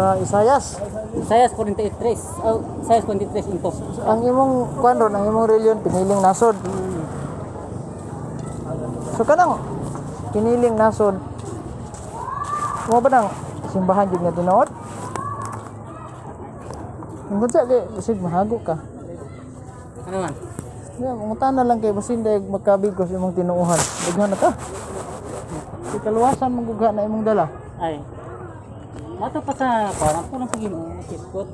Sa Isayas. Isaias 43. Oh, Isaias 43 into. Ang imong kuan ron, ang imong reliyon piniling nasod. So kanang piniling nasod mo ba nang simbahan jud nga tinuod? Kung sa kay basig mahago ka. Ano man? Yeah, mangutana lang kay basin dayag magkabig ko sa imong tinuohan. Daghan na ta. Kay kaluwasan mong gugha na imong dala. Ay. Mato pa sa parang pulang sa Ginoo siskot.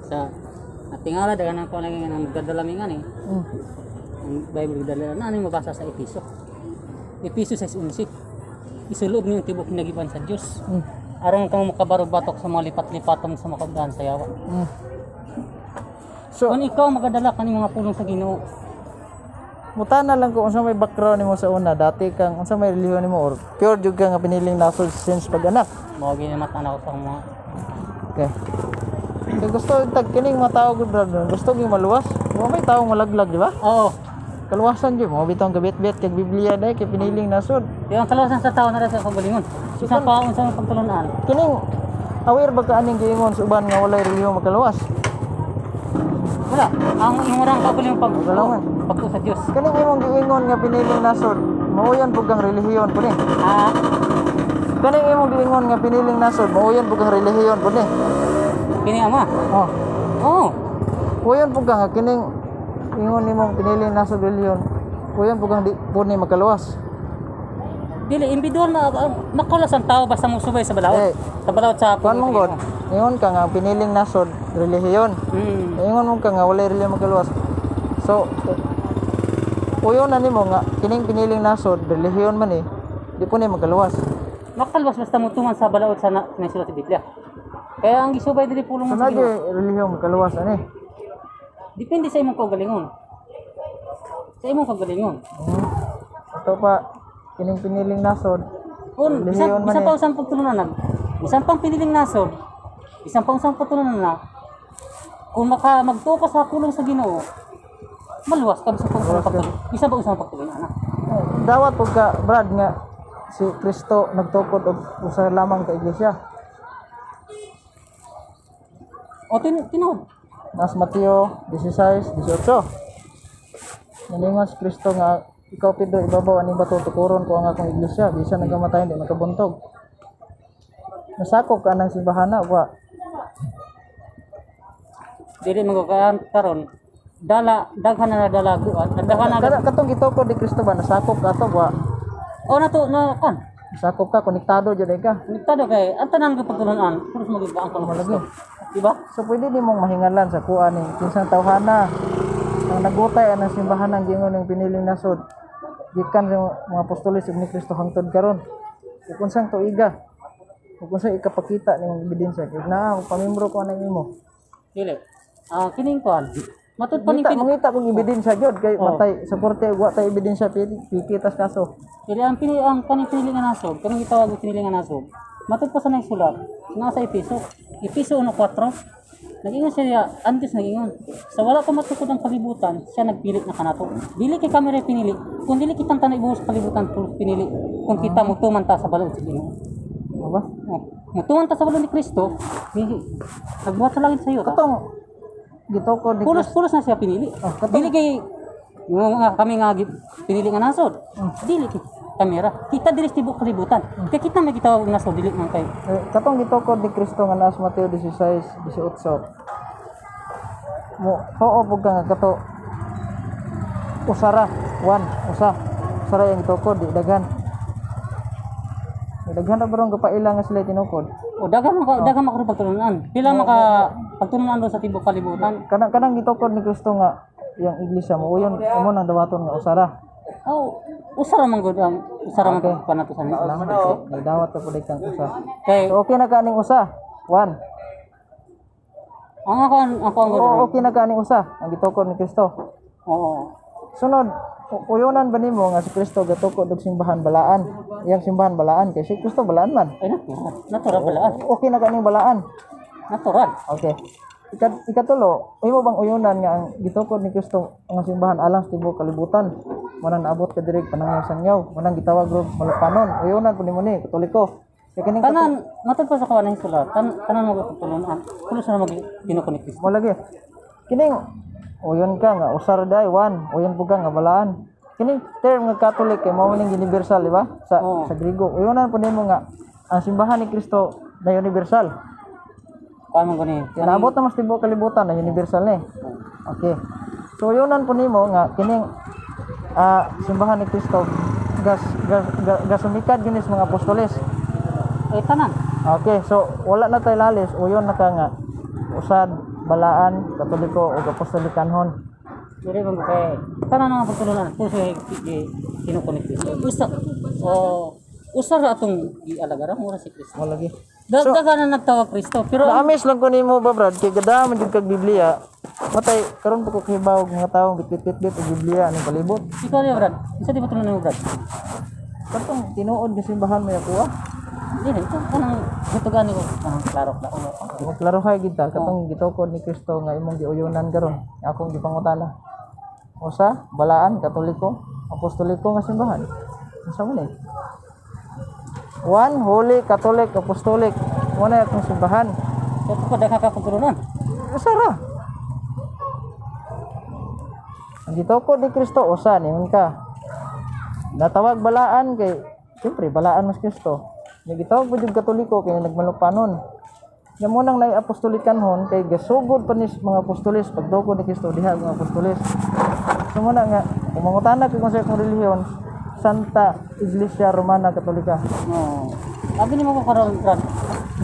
Sa atingala daghan ang kuan nga ang gadalamingan eh. Ang Bible dala na ano yung mabasa sa Episo. Episo 6:11. Isulob niyo ang tibok nagiban sa Dios. Aron kang makabarubatok sa mga lipat-lipatom sa makabdahan sa yawa. So, Kung ikaw magadala kaning mga pulong sa Ginoo, mutana lang ko unsa may background nimo sa una, dati kang unsa may relihiyon nimo or pure jud ka nga piniling nasod since pag-anak? Mao ginamat ako sa mga Okay. Kay gusto tag kining mga tao gud, brad, gusto gyud maluwas. Wa may taong malaglag, di ba? Oo. Kaluwasan gyud mo bitong gabit-bit kag Biblia dai kay piniling nasod. Yung kaluwasan sa tao na rin sa kagalingon. Isa pa unsa ang pagtulunan. Kining aware ba ka aning giingon sa uban nga walay relihiyon makaluwas? Wala. Ang imong kagalingon pag Wala man. pagtuo sa Dios. Kaning imong giingon nga piniling nasod, mauyon pug kang relihiyon pud ni. Ah, Kaning imong giingon nga piniling nasod, mauyon pug kang relihiyon pud ni. Kini ama. Oh. Oo. Uyon pug ka nga kining ingon nimong piniling nasod relihiyon. Uyon pug kang di pud ni makaluwas. Dili individual na makalas ang tao basta mo subay sa balaod. Eh. Sa balaod sa Kuan mong god, ingon ka nga ang piniling nasod relihiyon. Ingon mo ka nga walay relihiyon makaluwas. So, uyon na nimo nga kining piniling nasod relihiyon man eh, di po ni makaluwas. Makaluwas basta mo tuman sa balaod sa na, nasulat sa Biblia. Kaya ang gisubay dili pulong So sa na Ginoo. relihiyon makaluwas ani. Depende sa imong kaugalingon. Sa imong kaugalingon. Ito pa kining piniling nasod. Un, bisan, Relihiyon man bisan eh. pa usang pagtulunan. Bisan pang piniling nasod. Bisan pa usang pagtulunan na. Kung maka magtuo ka sa pulong sa Ginoo, maluwas ka bisan pa usang pagtulunan. Bisan pa usang pagtulunan na. Eh, dawat pug ka, Brad, nga si Kristo nagtukod og usa lamang ka iglesia. O tinuod. Nas Mateo 16, 18. Naningon si Kristo nga ikaw, Pedro, ibabaw aning bato tukuron ko ang akong iglesia, bisan nagamatay hindi makabuntog. Nasakop ka ng simbahana wa? Dili magkakaan karon dala daghan na nadala guan daghan na. Katong gitukod ni Kristo ba, nasakop ka ato wa? O nato na kan. Nasakop ka, konektado jud ay ka. Konektado kay ang tanan ko pagtulunan puros magiging ang Malagi. Di ba? So pwede nimong mahingalan sa kuan ni kinsang tawhana ang nagutay ang simbahan ang giingon ng piniling nasod gikan sa mga apostoles ug ni Kristo hangtod karon, ug unsang tuiga ug unsay ikapakita nimong ebidensya kay naa pamimbro ko anang imo? Dili. Ah, kining kuan. Matud pa ning Mangita, mangita kong ebidensya jud kay matay sa korte ug wa tay ebidensya, piki tas kaso. Dili ang pili ang kaning pinili nga nasog, kaning gitawag og pinili nga nasog. Matud pa sa nagsulat naa sa Episo. Episo 1:4. Nag-ingon siya, ang Diyos nag-ingon. Sa wala pa matukod ang kalibutan, siya nagpili na kanato. Dili kay kami rin pinili. Kung dili kitang tanay buhos sa kalibutan, pulos pinili. Kung kita mutuman ta sa balaod sa Ginoo. Ano ba? Oh, mutuman ta sa balaod ni Kristo, nagbuhat sa langit sa iyo. Ta. Katong gitukod ni Pulos pulos na siya pinili. Oh, Dili kay yung mga kami nga pinili nga nasod. Dili kay kamera. Kita dili sa tibuok kalibutan. Kay kita may gitawag og nasod dili man kay Eh, katong gitukod ni Kristo nga naas Mateo 16, 18. Mo tuo pug ka nga kato usara, one, usa. Usara yung gitukod, di daghan. Di daghan na barong kapaila nga sila tinukod. O daghan maka daghan maka pagtulunan. Pila maka pagtulunan doon sa tibuok kalibutan. Kanang kanang gitukod ni Kristo nga yang iglesia mo uyon imo nang dawaton nga usara? Oh, usa ra man gud ang usa ra man okay. Panato sa nila. Salamat. May dawat ka pud kang usa. Kay So, okay na ka aning usa. One. ang ako ang ako ang gud. Oo, okay na ka aning usa ang gitukod ni Kristo. Oo. Sunod, uyonan ba nimo nga si Kristo gatukod og simbahan balaan? Iyang simbahan balaan kay si Kristo balaan man. Ay, natural. Natural balaan. Okay na kaning balaan? Natural. Okay. Ikatulo, imo bang uyonan nga ang gitukod ni Kristo ang simbahan alang sa tibuok kalibutan? Manang naabot ka diri panangyaw sangyaw, manang gitawag og malupanon. Uyonan pud nimo ni Katoliko? Kay kining Tanan matod pa sa kuan ng sulat. Tanan magtulunan. Pulos na mag tinuko ni Kristo. Mo lagi. Kining uyon ka nga usar day one, uyon pud ka nga balaan. Kining term nga Catholic kay mao ning universal, di ba? Sa Oo. sa Grigo. Uyonan pud nimo nga ang simbahan ni Kristo na universal. Kuan man gani. Kinaabot na mas tibuok kalibutan na universal ni. Okay. So uyonan po nimo nga kining simbahan ni Kristo gas gas, gas gasumikad gyud ni sa mga apostoles. Eh tanan. Okay, so wala na tay lalis, uyon na ka nga usad, balaan, katoliko ug apostolikanhon. Dili man kay tanan ang pagtulunan. Pulos na tinuko ni Kristo. Usa o usa ra atong gialagaran mura si Kristo. Mo lagi. Daghan na nagtawag Kristo pero Naamis lang ko nimo ba Brad kay gada man jud kag Biblia. Matay karon pa ko kibaw og mga tawo bitbit-bitbit og Biblia aning palibot. ikaw di Brad. Isa di ba tulunan mo, Brad? Katong tinuod nga simbahan mo yakuha. Dili ito kanang hitugan ko kanang klaro klaro. Magklarohay gid ta katong gitukod ni Kristo nga imong giuyonan karon, akong gipangutana. Usa, balaan, katoliko, apostoliko nga simbahan. Unsa man eh? One Holy Catholic Apostolic. Mo na akong simbahan. So ko daghan ka pagtulunan. Usa ra. Ang gitukod ni Kristo usa ningon ka. Natawag balaan kay siyempre balaan mas Kristo. Nga gitawag pa jud katoliko kay nagmalupanon. Nya mo nang naay apostolikanhon kay gasugod pa ni mga apostoles pagdukod ni Kristo diha ang mga apostoles. So mo na nga kung mangutana kay kung sa akong relihiyon, Santa Iglesia Romana Katolika. No. Abi ni mo ko karon Brad.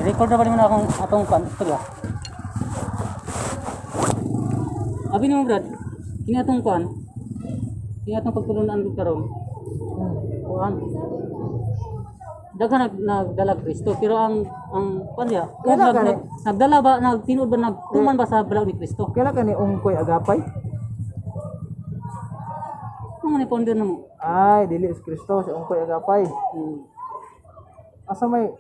I-record na ba nimo na akong atong kan istorya? Abi ni mo Brad, kini atong kan. Kini atong pagtulunan ko karon. Kuan. Daghan nagdala Kristo pero ang kuan diya, Kailan nag, ka nag, nagdala ba nagtinuod ba nagtuman ba sa balaod ni Kristo? Kailan ka ni Ungkoy Agapay? Ano ni ponder na mo? Ay, dili is Kristo si Ungkoy Agapay. Asa may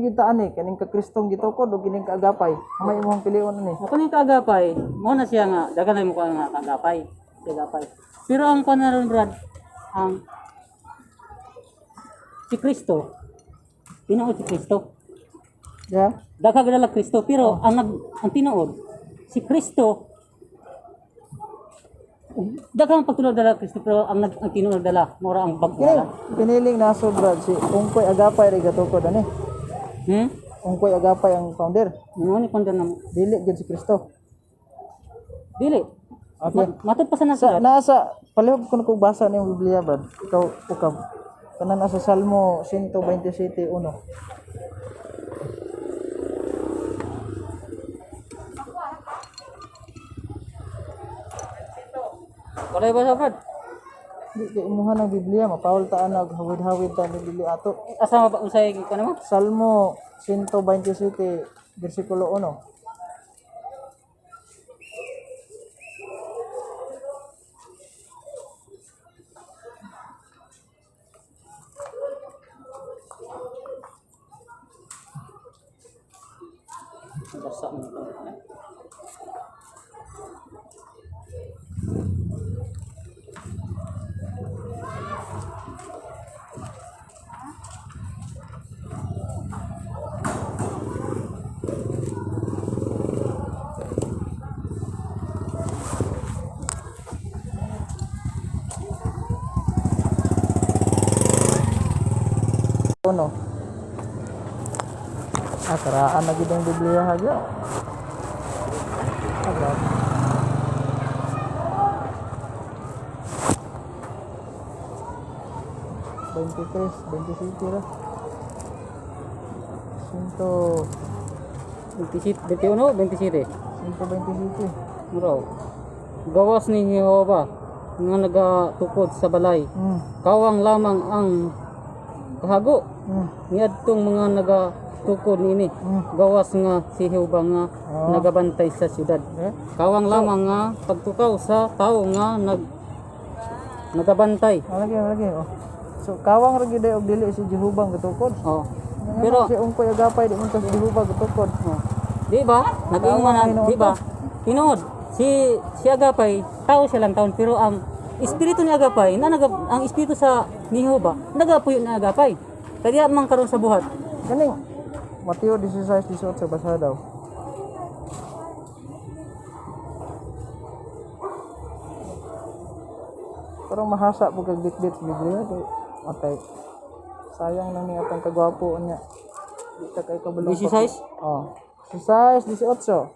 gyud ta ani kaning ka Kristong gitukod o kining kaagapay? May imong pilion ani. Ako ni kaagapay, mo na siya nga daghan na mo kuan nga kaagapay, si agapay. Pero ang kuan na ron Brad, ang si Kristo, tinuod si Kristo. Yeah. Daghan gidala Kristo, pero ang tinuod si Kristo, daghang pagtulog dala Kristo pero ang tinuod dala mura ang bag Kini dala. piniling nasod Brad si Ungkoy Agapay ray gatukod ani. Ungkoy Agapay ang founder. Mo ni ponder na mo. Dili gyud si Kristo. Dili. Okay. Matod pa sa Sa nasulat. nasa palihog ko na kung basa niyong Biblia Brad. Ikaw ukab. Kanan nasa Salmo 127:1. Walay ba sa Brad? Di kay imuha ng Biblia mapawol ta nag hawid-hawid ta ni Biblia ato. Asa ma ba unsay kuan mo? Salmo 127 bersikulo 1. Basa mo ito. Uno. Ah, karaan na gid ang Biblia hagyo. Ah, grabe. 23, 27 ra. 27, 21, 27. 127. Muraw. Gawas ni Jehova nga nagatukod sa balay. Kawang lamang ang kahago niadtong mga nagatukod niini. Gawas nga si Jehova nga nagabantay sa syudad. Eh? Kawang lamang nga pagtukaw sa tao nga nagabantay. Lagi, lagi. Oh. So kawang ra gyud og dili si Jehova ang gatukod. Oh. Pero si Ungkoy Agapay di man to si Jehova gatukod. Oh. Di ba? Nag-ingon Tama, na, hinuon di ba? Tinuod. Si si Agapay, tao siya lang taon pero ang espiritu ni Agapay, na ang espiritu sa ni Jehova, nagapuyo ni Agapay. Kaya man karon sa buhat. Kaning Mateo 16:18, basa daw. Parang mahasa po kag bitbit sa Biblia kay matay. Sayang lang ni atong kagwapo niya. Di ta kay kabalo. 16? Oh. 16:18.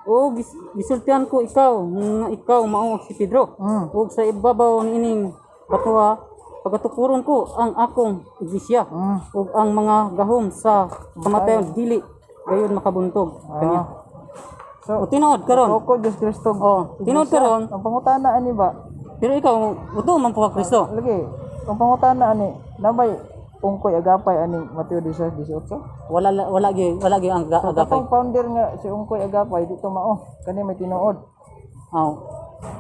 O gisultihan ko ikaw nga ikaw mao si Pedro. Ug sa ibabaw niining batuha pagatukuron ko ang akong iglesia ug ang mga gahom sa kamatayon dili gayon makabuntog kaniya. So, O tinuod karon. Oko Diyos Kristo. Oh, tinuod karon. Ang pangutana ani ba? Pero ikaw uto man po ka Kristo. Lagi, ang pangutana ani, nabay Ungkoy Agapay ani Mateo 16:18? Wala wala gyud, wala gyud ang So, agapay. katong founder nga si Ungkoy Agapay dito mao kani may tinuod. Oh.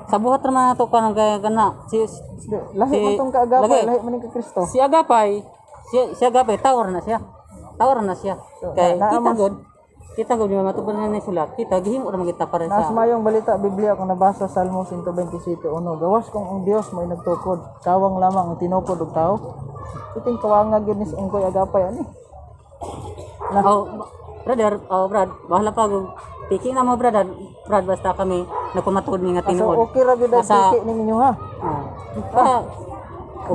Sa buhat ra man nato kanang kay kana si Di, lahi man tong kaagapay, lagi. lahi man ni kay Kristo. Si Agapay, si Agapay tawar na siya. Tawar na siya. So, Kay na- kita naamas- god, kita god nga matubod na ni sulat. Kita gihimo ra man kita para Naas sa mayong balita Biblia kung nabasa Salmo 127:1, gawas kung ang Dios mo'y nagtukod, kawang lamang ang tinukod og tao. Iting kawanga gyud ni si Ungkoy Agapay ani. Oh, brother, oh brad, bahala pa go. Piki na mo, brother. Brad, basta kami nagpamatud ni nga So tinuod. okay ra gyud ang Nasa- piki ninyo ha. Oh. Pa, oh,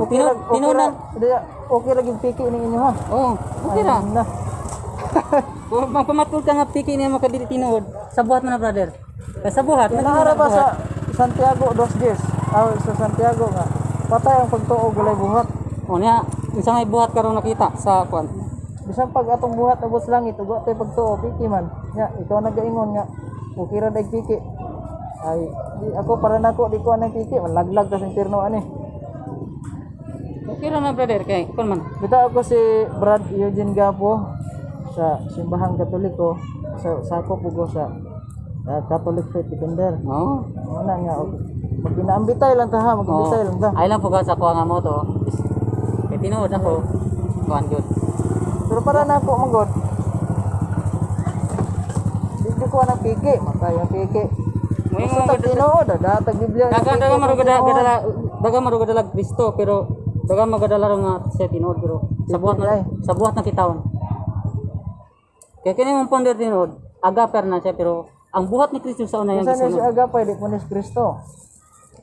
Okay ra, tinuod, okay tinuod ra, na. di, okay ra gyud piki ninyo ha. Oh, okay ra. Na. Kung magpamatud ka nga piki niya makadili tinuod, sa buhat mo na, brother. Kay sa buhat, Naara ba sa Santiago 2:10? Ah, sa Santiago nga. Patay ang pagtuo gulay buhat. Oh, niya, unsa may buhat karon nakita sa kuan. Bisan pag atong buhat abot sa langit ug tay pagtuo piki man. Nya ikaw nagaingon nga okay ra dag piki. Ay di, ako para nako di ko anang piki, malaglag ta sa impierno ani. Okay ra na, brother, kay kuan man. Bitaw ako si Brad Eugene Gapo sa Simbahang Katoliko sa sakop ugo sa Catholic Faith Defender. Oh. Muna nga og maginaambitay lang ta ha, magambitay lang ta. Ay lang po ka sa kuha nga mo to. Kay tinuod ako. Kuan gyud. Pero para na ako magod. Di ko anang piki, matay ang piki. Mo Sa tag tinuod, datag Biblia. ang Daga piki, daga maruga tinuod. gadala daga maruga dala Kristo pero daga magadala ra nga siya tinuod pero sa buhat na Ay. sa buhat na kitawon. Kaya kini mong ponder tinuod, agaper na siya pero ang buhat ni Kristo sa una yang Unsa ni si gisunod. Agapay di po ni si Kristo.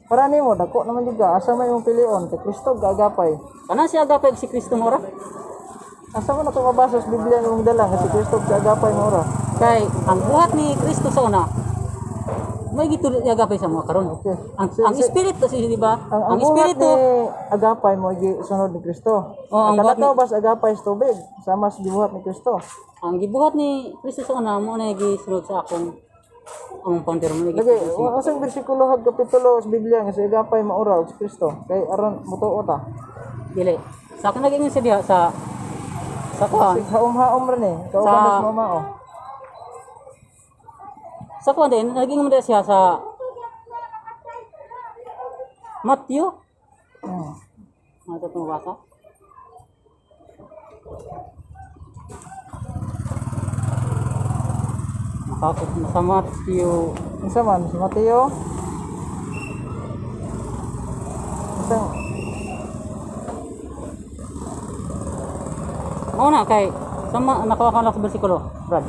Para nimo dako naman jud ka asa may imong pilion kay Kristo ga Agapay. Kana si agapay si Kristo mo ra. Asa mo na to mabasa sa Biblia imong dala nga si Kristo ga Agapay mo ra. Kay ang buhat ni Kristo sa una may gitulod ni agapay sa mga karon. Okay. Ang espiritu si di ba? Ang, Ang ang, buhat espiritu ni Agapay mo gisunod ni Kristo. Oh, ang ang buhat ni- kalataw ba sa Agapay sa tubig sama sa gibuhat ni Kristo. Ang gibuhat ni Kristo sa una mo na gisunod sa akong among founder mo na Lagi, usang bersikulo hag kapitulo sa Biblia nga si Agapay maura og si Kristo kay aron mutuo ta. Dili. Sa akong naging sa diha sa kuan, Sig haom-haom ra ni, kauban Sa- sa mamao. sa kuan din naging mo siya sa Matthew. Ano ito itong basa? Nakakot na sa Matthew. Unsa man si Mateo? Unsang Mao na kay sa nakuha ko lang sa bersikulo, Brad.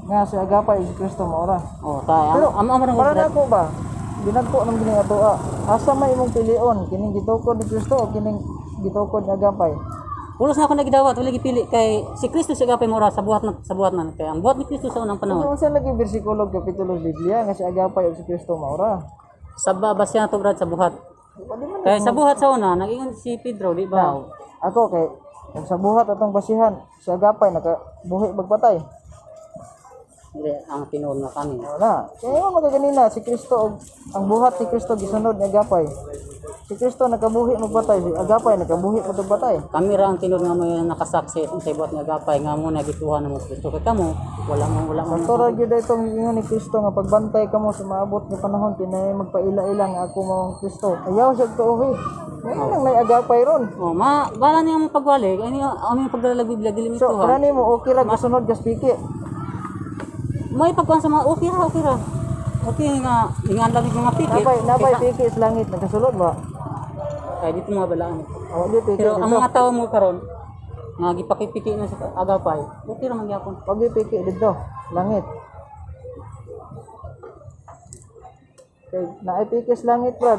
Nga si Agapay si Kristo maura. Oh, kay Pero am am am para nako ba? Binagko nang gini atoa. Asa may imong pilion kining gitukod ni Kristo o kining gitukod ni Agapay? Pulos na ako nagidawat, wala gipili kay si Kristo siya gapay mura sa buhat man kay ang buhat ni Kristo sa unang panahon. Unsa lagi bersikulo kapitulo sa Biblia nga si Agapay ug si Kristo maura? Sa base na to, Brad, sa buhat. Di ba di man Kay sa buhat sa una nagingon si Pedro, di ba? Ako kay kung sa buhat atong basihan si Agapay nakabuhi magpatay. Hindi ang tinuod na kami. Wala. Kaya mo magaganina si Kristo og ang buhat ni Kristo gisunod ni Agapay. Si Kristo nakabuhi magpatay, si Agapay nakabuhi magpatay. Kami ra ang tinuod nga mo yung nakasaksi sa buhat nga gapay nga mo nagituha na mo Kristo kay kamo wala mo. Sakto ra gyud itong ingon ni Kristo nga pagbantay kamo sa maabot nga panahon kinay magpaila-ila nga ako mao ang Kristo. Ayaw siya tuohi. Ngayon lang nay Agapay ron. Oh, ma bala niya mo pagwali ani aming pagdala Biblia dili mi So, tuha. para nimo okay ra gisunod gas piki. May pagkuan sa mga okay ra, okay ra. Okay nga ingan lang yung mga piki. Nabay nabay piki sa langit nagasulod ba? Kay dito mga balaan. Oh, di piki Pero ang dito. mga tao mo karon nga gipakipiki na sa agapay, okay ra man gyapon. Wag piki dito. Langit. Kay naay piki sa langit, Brad.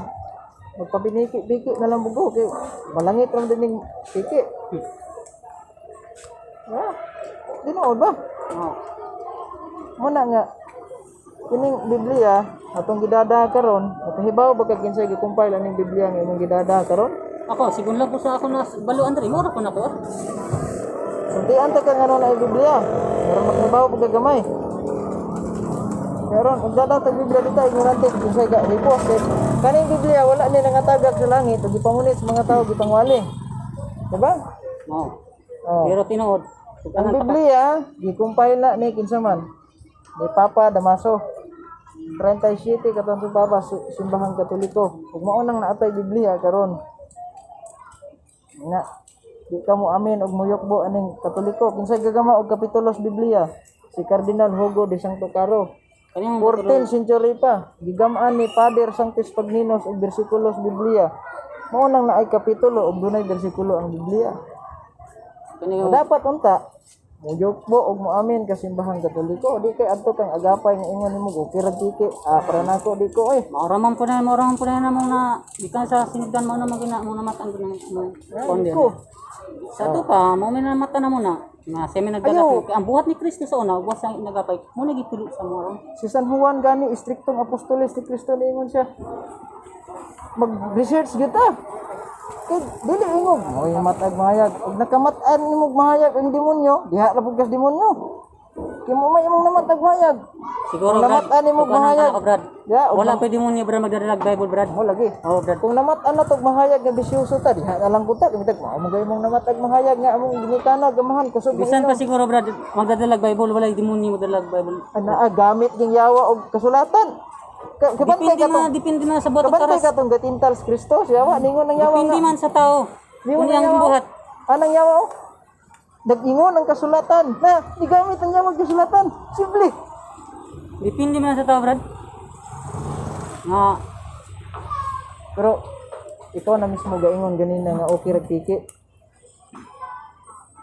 Magpabiniki-biki na lang bugo kay malangit ra man din ning piki. Ah, tinuod ba? Oh. Muna nga kining Biblia atong gidada karon, nakahibaw ba kag kinsay gi-compile aning Biblia nga imong gidada karon? Ako, sigun lang ko sa ako na balo Andre, mura ko na ko. Suntian ta ka nga na Biblia. Pero makahibaw pa ka gamay. Pero magdada tag Biblia dito ignorante kinsay ga hipos kay kaning Biblia wala ni nangatagak sa langit ug gipangunit sa mga tao, gipangwali. Diba? Oh. Oh. Pero tinuod, Ang Biblia gi-compile na ni kinsa man? Ni Papa Damaso. 37 katong sa Papa Simbahang Katoliko. Ug mao nang naatay Biblia karon. Nga di ka mo amin og muyokbo aning Katoliko. Kinsay gagama og kapitulos Biblia? Si Cardinal Hugo de Santo Caro. Kanyang 14th century pa, gigamaan ni Father Sanctus Pagninos og bersikulos Biblia. Mao nang naay kapitulo ug dunay bersikulo ang Biblia. kanyang Dapat unta muyokbo og moamin ka Simbahang Katoliko, di kay adto kang agapay nga ingon nimo okay ra kiki, ah, para nako di ko eh. Maura man po na, maura man po na mo na gikan sa sinugdan mo na magina mo na matan ko na mo kondi. Ko. Sa ato pa, mo may namata na mo na nga siya may nagdala Ayaw. ang buhat ni Kristo sa una, buhat sa nagapay, mo nagitulo sa mo aron. Si San Juan gani istriktong apostoles ni Kristo, niingon siya. Mag-research gyud ta. Kay dili ingog moy matag mahayag. Og nakamat-an nimo mahayag ang demonyo, diha ra pud kas demonyo. Kay mo may imong namatag mahayag. Siguro Kung Brad, namat-an nimo ug anong mahayag. ka, Brad. Ya, og Wala pwede mo niya Brad magdala Bible, Brad. mo lagi. Oh, Brad. Kung namat-an na tog mahayag nga bisyoso ta, diha na lang ko ta. Bitag mao mo gayong namatag mahayag nga among ginikana gamahan kusog mo. Bisan pa siguro, Brad, magdadala Bible, wala demonyo magdala Bible. Ana gamit ging yawa og kasulatan. Kabantay Depende ka tong na, depende na sa buhat og kabantay taras. ka tong gatintal sa Kristo, yawa ningon ang yawa Depende nga. man sa tao. Ningon Unya ang ang yawa. buhat. Anang yawa oh? Nag-ingon ang kasulatan. Na, gigamit ang yawa kasulatan. Simple. Depende man sa tao, Brad. Nga Pero ikaw na mismo gaingon ganina nga okay ra piki.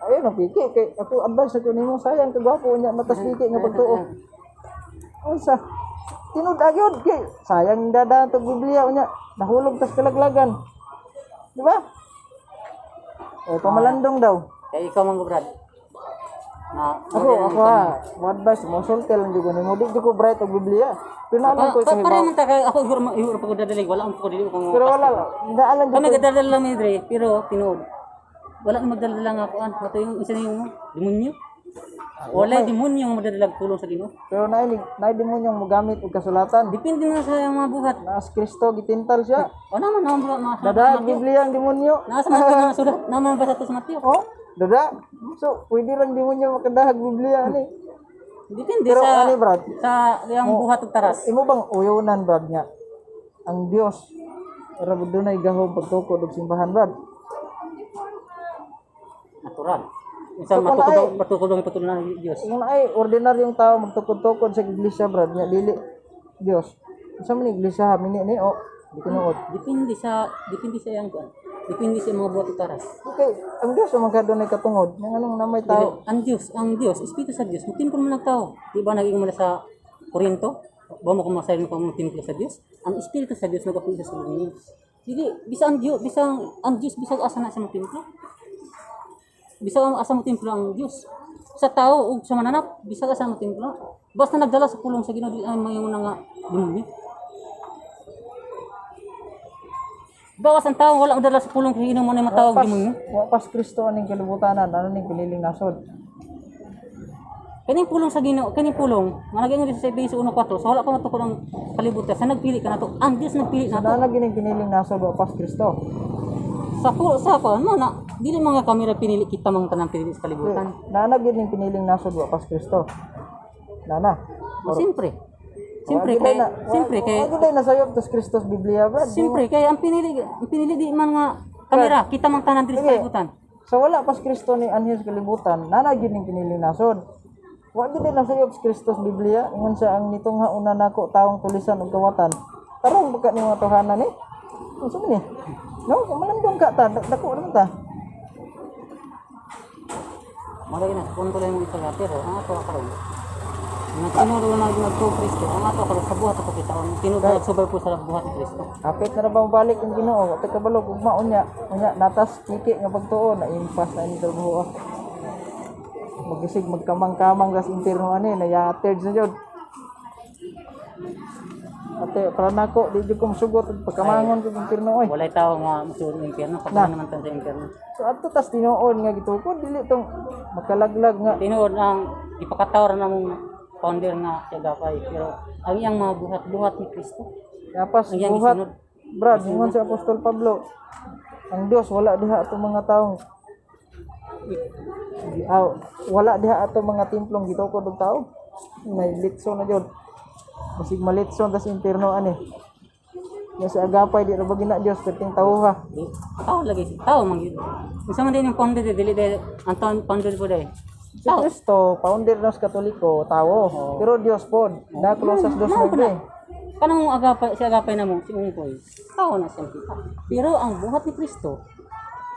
Ayun ang piki kay ako advice ako nimo, sayang ka gwapo nya matas piki nga pagtuo. Unsa? Tinud agyod kay sayang dada tog Biblia unya nahulog tas kalaglagan. Di ba? Eh, pamalandong daw. Kay ikaw man Brad. Na Ako, ako ha, mo advice mo sulti lang jud ko nimo, di jud ko bright og Biblia. Pero naalam ko Pa, ikaw. pare man ta kay ako igor igor pa ko dadali, wala ang ko dili ko. Pero wala lang, naalam jud Kami gadadala lang mi dre, pero tinuod. Wala na magdadala nga kuan, mato yung isa na yung demonyo. Wala demonyo nga magdadala pulong sa Ginoo. Pero naay naay demonyong mogamit og kasulatan. Depende na sa mga buhat. Naas Kristo gitintal siya. O naman naman bro, mga Dada ang Biblia ang demonyo. Nasa Mateo na sulat, naman ba sa to sa Mateo? Oh, dada. So, pwede lang demonyo makadahag Biblia ani. Depende Pero sa ani Brad, sa yung buhat ug taras. Imo bang uyunan, Brad, nga ang Dios ra dunay gahom pagtukod og simbahan, Brad? Natural. Minsan So, kung matukod naay- matukod ang ipatuloy ng Dios. Kung naay ordinaryong tao magtukod-tukod sa iglesia, Brad, nga dili Dios. Unsa man iglesia mini ni o di tinuod? Depende sa iyang kuan. Depende sa mga buhat ug taras. Okay, ang Dios man ka dunay katungod, nga anong namay tao. Dili, ang Dios, Espiritu sa Dios, mutimplo man ang tao. Di ba naging mula sa Korinto? Ba mo kumasayon kung ang templo sa Dios? Ang Espiritu sa Dios nagapuyo sa sulod ninyo. Dili, bisa ang Dios, bisa ang Dios bisag asa na siya matimplo. Bisag ang asa mo templo ang Dios. Sa tao ug sa mananap, bisag asa mo templo. Basta nagdala sa pulong sa Ginoo dili ay mayo na nga demonyo. Bawas ang tao wala ang dala sa pulong sa Ginoo mo na matawag Pas, demonyo. wa pas Kristo aning kalibutanan, ano ning piniling nasod? Kaning pulong sa Ginoo, kaning pulong, nga nagaingon dito sa Efeso 1:4, sa wala pa matukod ang kalibutan, sa nagpili ka nato, ang Dios nagpili nato. Nana gining piniling nasod wa pas Kristo. Sa kuan mo na dili mga kamera pinili kita mang tanang pinili sa kalibutan. Nana gining piniling nasod wa pas Kristo. Nana. O, siyempre. Siyempre kay siyempre kay Wa gyud nasayop tas Kristo's Biblia, Brad. Siyempre kay ang pinili di man nga kamera kita mang tanan diri sa kalibutan. Sa wala pas Kristo ni anhi sa kalibutan, nana gyud ning piniling nasod. Wa gyud nasayop sa Kristo's Biblia, ingon siya ang nitong hauna nako taong tulisan ug kawatan. Tarong baka ni mga tohanan ni. Unsa man ni? No, malandong ka ta, dako naman ta. Malagi na, kung tuloy mo isa, pero ang ato karon nga tinuod na nagtuo Kristo, ang ato karon sa buhat ako kita, ang tinuod na nagsubay po sa buhat ni Kristo. Hapit na ra ba mabalik ang Ginoo? Wa kabalo ugma unya. Unya natas kiki nga pagtuo na impas na ini trabaho. Magisig magkamang-kamang gas impierno ani na ya thirds na jud. Ate, para nako di jud ko mosugot og pagkamangon kog impierno oy. Walay tao nga musulod ng impyerno, Na. kapag naman tan sa impyerno. So adto tas tinuod nga gitukod dili tong makalaglag nga. Tinuod ang ipakatawar na mong founder nga si Agapay, pero ang iyang mga buhat-buhat ni Kristo. Yapas Ang iyang buhat gisunod. Brad, ingon si Apostol Pablo, ang Dios wala diha atong mga taong aw, wala diha atong mga timplong gitukod og tao. May litson na jud. Basig malitson tas impierno ani. Ya si Agapay di ra ba gina Dios perting tawha. Di, tao lagi si tao man gyud. Unsa man din yung founder di, dili di ang taon founder po day. Si Kristo, founder ng Katoliko, tao. Pero Dios pod, na Colosas 2:9. Kanang Agapay, si Agapay na mo, si Ungkoy, tao na siyang kita. Pero ang buhat ni Kristo,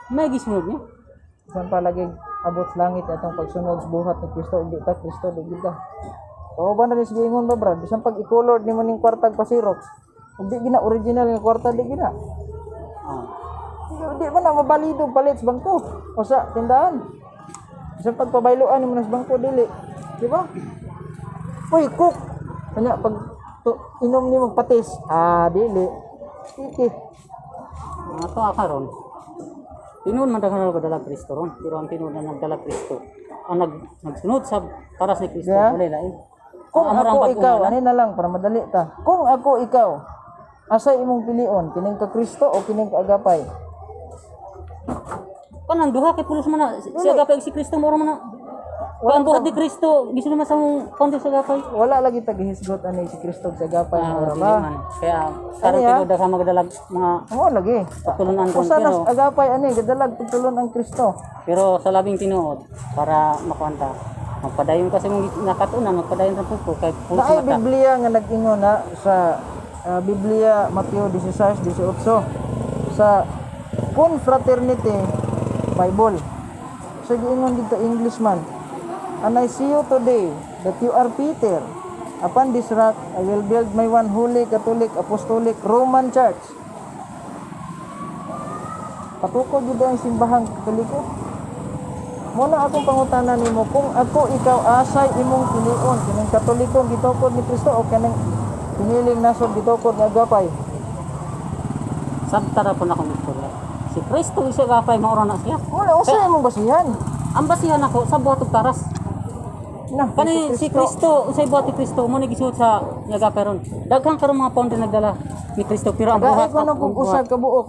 may gisunod niya. Bisan pa lagi abot sa langit atong pagsunod sa buhat ni Kristo ug di ta Kristo di gid ta. Oo ba na rin ingon ba, Brad? Bisan pag i-colored nimo ning kwartag pa Xerox, ug di gina original nga kwarta di gina. Ah. Di man na mabalido palit sa bangko o sa tindahan. Bisan pag pabayloan nimo na sa bangko dili. Di ba? Uy, cook. Kanya pag to, inom nimo patis, ah dili. Iki. Mga to karon. Tinuod man daghan nagdala Kristo ron, pero ang tinuod na nagdala Kristo, ang nagsunod sa taras ni Kristo, Yeah. wala lain. Kung Ang ako amorang ikaw, pag-ungalan. ano na lang para madali ta. Kung ako ikaw, asa imong pilion, kining ka Kristo o kining ka Agapay? Kanang duha kay pulos man na si Agapay ug si Kristo moro man na. Ang buhat ni Kristo, gisunod man sa mong founder sa Agapay. Wala lagi taghisgot ani si Kristo sa Agapay Ah, mo ra dili ba? man. Kaya karon Ano ya? tinuod daghan magdalag mga Oo lagi. pagtulunan ron Usa pero na Agapay ani gadalag pagtulon ang Kristo. Pero sa labing tinuod, para makuanta, magpadayon kasi mong nakatunan, magpadayon sa pupo, kay pulos Naay mata. Biblia nga nag-ingon na sa Biblia Mateo 16:18 sa Confraternity Bible. So giingon dito Englishman, "And I see you today that you are Peter. Upon this rock I will build my one holy Catholic Apostolic Roman Church." Patukod gyud ang simbahang Katoliko. Muna akong pangutana nimo kung ako ikaw asay imong pilion kining Katoliko gitukod ni Kristo o kining piniling nasod gitukod ni Agapay. Sabtara po na akong istorya. Si Kristo isa gapay, maura na siya. Wala usa imong basihan. Ang basihan ako sa buhat ug taras. Na, Kani si Kristo, usay buhat ni Kristo, mo ni gisuot sa niya ron. Daghan karon mga founder nagdala ni Kristo pero ang Gaay buhat ko na ang kung buhat. usa ka buok.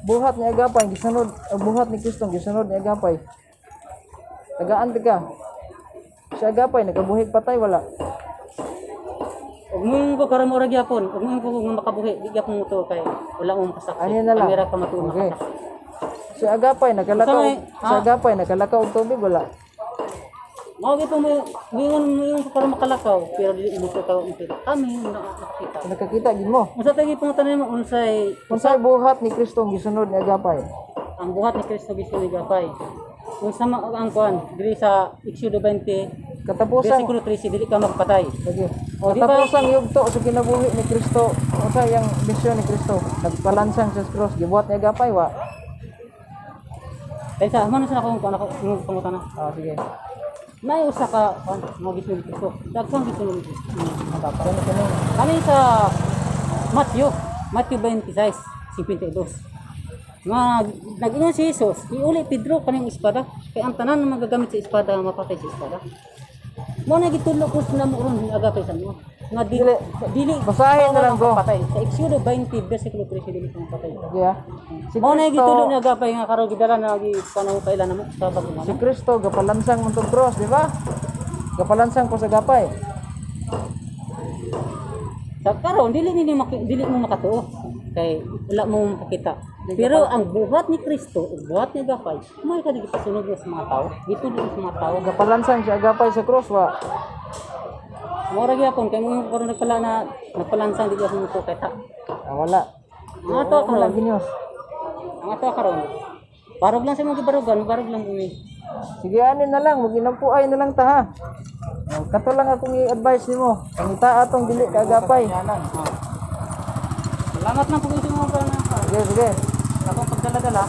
Buhat ni Agapay gisunod ang buhat ni Kristo gisunod ni Agapay. Tagaan ka. Si Agapay nakabuhig patay wala. Ug mo ko karon mura gyapon, ug mo ko nga makabuhi, di gyapon mo to kay wala mo makasaksi. Ano na lang? Kamera ka matuon Okay. makasaksi. Si Agapay nakalakaw, Usa may- si Agapay nakalakaw og tubig wala. Mao gyud po mo moingon moingon ko karon makalakaw pero dili mo ko ka kami na nakakita. Nakakita gid mo. Unsa tay gipangutan nimo unsay Unsay buhat ni Kristo ang gisunod ni Agapay? Ang buhat ni Kristo gisulod ni Gapay? Unsa ma ang kuan diri sa Exodo 20 Katapusan versikulo 13, dili ka magpatay. Sige. O, di ba? Katapusang yugto sa kinabuhi ni Kristo, unsa yang misyon ni Kristo? Nagpalansang sa cross, gibuhat ni Agapay wa. Kaysa man sa akong kuan ako imong pangutana. Ah, sige. May usa ka kuan mo gisulod ni Kristo. Daghang gisulod ni Kristo. Gapay. Kani kani. Kani sa Matthew, Matthew 26:52. Nga nag-ingon si Jesus, iuli Pedro kaning espada kay ang tanan nga magagamit sa espada mapatay sa espada. Mo na gitudlo ko sa namo ron agapay sa mo. Nga dili dili Basahin na lang ko. patay. Sa Exodo 20 versikulo 13, dili ka mapatay. Sige ah. Si Mo na Kristo, gitudlo ni agapay nga karon gidala na gi panaw kailan namo sa bagong si Kristo gapalansang man tong cross, di ba? Gapalansang ko sa Agapay. Sa karon dili nini dili mo makatuo kay wala mo makakita. Pero ang buhat ni Kristo ug buhat ni Agapay, may kada gipasunod niya sa mga tao, gitudlo sa mga tao. Gapalansang si Agapay sa cross wa. Mao ra gyapon kay mo karon nagpala na nagpalansang di gyapon mo kay ta. Ah, wala. Mga to Wala karon genius. Ang ato karon. Barog lang sa mga gibarugan, barog lang bumi. Sige, anin na lang, maginampuay na lang ta ha. Oh, kato lang akong i-advise nimo. Pangita atong dili kaagapay. Ah. Salamat na pag-usip mo ba na. Sige, sige. Akong pagdala-dala.